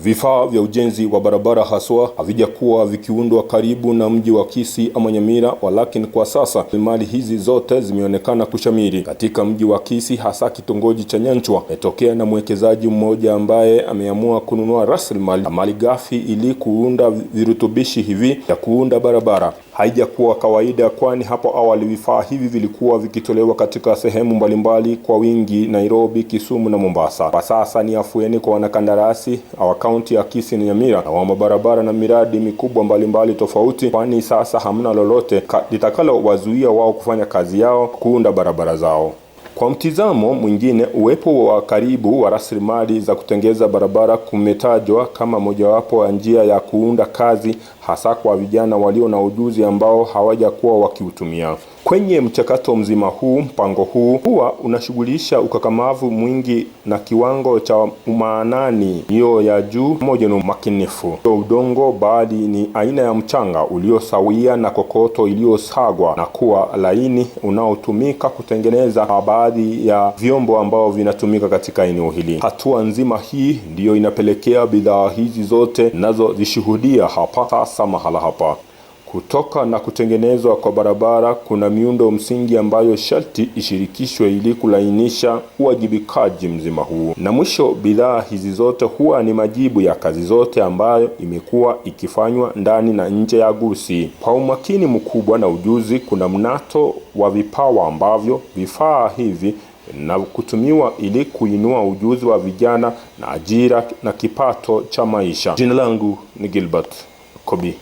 Vifaa vya ujenzi wa barabara haswa havijakuwa vikiundwa karibu na mji wa Kisii ama Nyamira, walakini kwa sasa mali hizi zote zimeonekana kushamiri katika mji wa Kisii, hasa kitongoji cha Nyanchwa. Imetokea na mwekezaji mmoja ambaye ameamua kununua rasilimali mali ghafi ili kuunda virutubishi hivi vya kuunda barabara. Haijakuwa kawaida, kwani hapo awali vifaa hivi vilikuwa vikitolewa katika sehemu mbalimbali kwa wingi, Nairobi, Kisumu na Mombasa. Kwa sasa ni afueni kwa wanakandarasi wa kaunti ya Kisii na Nyamira na wa mabarabara na miradi mikubwa mbalimbali tofauti, kwani sasa hamna lolote litakalo wazuia wao kufanya kazi yao, kuunda barabara zao. Kwa mtizamo mwingine, uwepo wa karibu wa rasilimali za kutengeza barabara kumetajwa kama mojawapo ya njia ya kuunda kazi, hasa kwa vijana walio na ujuzi ambao hawajakuwa wakiutumia. Kwenye mchakato mzima huu, mpango huu huwa unashughulisha ukakamavu mwingi na kiwango cha umaanani hiyo ya juu pamoja na umakinifu. Sio udongo bali ni aina ya mchanga uliosawia na kokoto iliyosagwa na kuwa laini unaotumika kutengeneza baadhi ya vyombo ambao vinatumika katika eneo hili. Hatua nzima hii ndiyo inapelekea bidhaa hizi zote nazozishuhudia hapa sasa mahala hapa. Kutoka na kutengenezwa kwa barabara kuna miundo msingi ambayo sharti ishirikishwe ili kulainisha uwajibikaji mzima huu. Na mwisho, bidhaa hizi zote huwa ni majibu ya kazi zote ambayo imekuwa ikifanywa ndani na nje ya Gusii. Kwa umakini mkubwa na ujuzi, kuna mnato wa vipawa ambavyo vifaa hivi na kutumiwa ili kuinua ujuzi wa vijana na ajira na kipato cha maisha. Jina langu ni Gilbert Kobi.